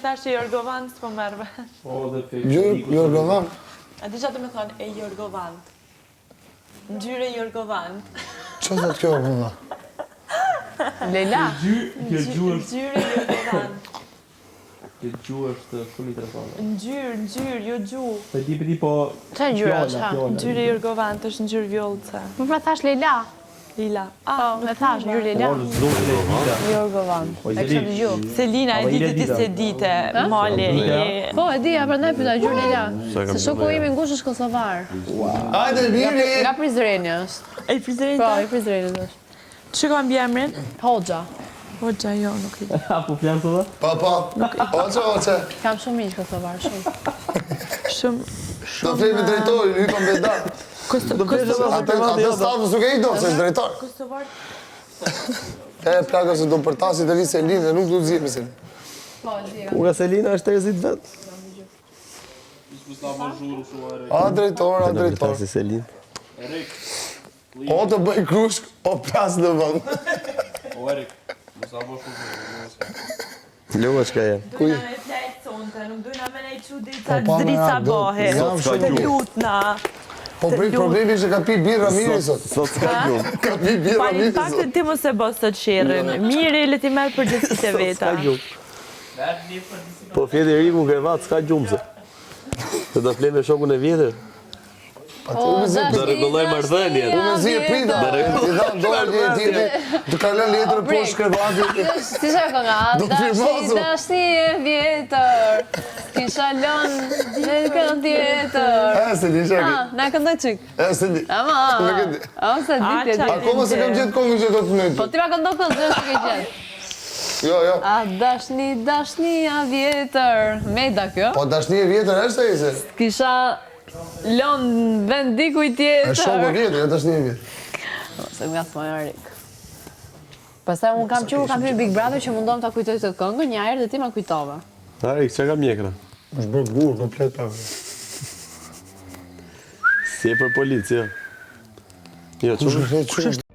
thashë Jorgovan, s'po merr vesh. Po dhe pe. Jorgovan. A di çfarë do me thonë e Jorgovant? Ngjyrë Jorgovant. Çfarë thotë kjo vëlla? Lejla. Kjo gjuhë është Ngjyrë Jorgovant. Kjo gjuhë është shumë interesante. Ngjyrë, ngjyrë, jo gjuhë. Po di po di po. Çfarë ngjyre është, ha? Ngjyrë Jorgovant është ngjyrë vjollce. Po pra thash Lejla. Lila. Po, me thash ngjyrë lila. Por zotin e dita. Jorgovan. Po E kisha dëgju. Selina, e dite ti se dite, mali. Po, e dija, prandaj pyeta ngjyrë lila. Se shoku im i ngushtë është kosovar. Hajde, Miri! Nga Prizreni është. E i Prizrenit? Po, i Prizrenit është. Që ka mbiemrin? Hoxha. Hoxha, jo, nuk e di. A po flen sot? Po, po. Hoxha, hoxha. Kam shumë miq kosovar, shumë. Shumë, Do flej me drejtorin, hypën Vedat. Atë atë status nuk e i do, se është drejtor. Kosovar. E plaka se do përtasi të vi Selin dhe nuk do të zihe me Selin. Po, e di. Ku nga Selina është 30 vet. A drejtor, a drejtor. Përtasi Selin. O të bëj krushk, o plas në vend. O Erik, mos ta bësh shumë. Lua çka je. Dujna me flejt sonte, nuk dujna me nejt çu deri Po, pa, deri sa do- bahe. jam shumë Të lutna. Po prit, problemi është që ka pi birra Miri sot. Sot s'ka gjumë. Ka pi birra Pa një Miri fakt sot. ti mos e bë sot sherrin. Miri le ti merr përgjegjësitë e veta. S'ka gjumë. Po fjeti Eriku në krevat, s'ka gjumë se. Se do fle me shokun e vjetër. Pa ti unë zi Do rregulloj marrëdhëniet. Unë zi e prita. I dha dorë një tjetri, të ka lënë letrën poshtë krevatit. Si që kënga? Do të firmosu. Dashni, dashni e vjetër, kisha lënë në kënd tjetër. E, se di shaki. Ah, na këndoj çik. E, se di. Ama, Nuk e di. ama, se di ti. A, Akoma se kam gjetë kongën që do të mëjtë. Po ti ma këndo këtë zë që ke gjetë. Jo, jo. A, dashni, dashni a vjetër. Meda kjo. Po dashni e vjetër është ai se. Kisha lënë vend dikujt tjetër. Është shokë vjetër, jo dashni e vjetër. Se nga thojnë Erik. Pastaj unë kam që kam hyrë Big Brother që mundom ta kujtoj këtë këngën, një herë dhe ti ma kujtove. Erik, çka ka mjekra? Është bërë gur komplet pa. Si e për polici, jo. Jo, Kush çu është?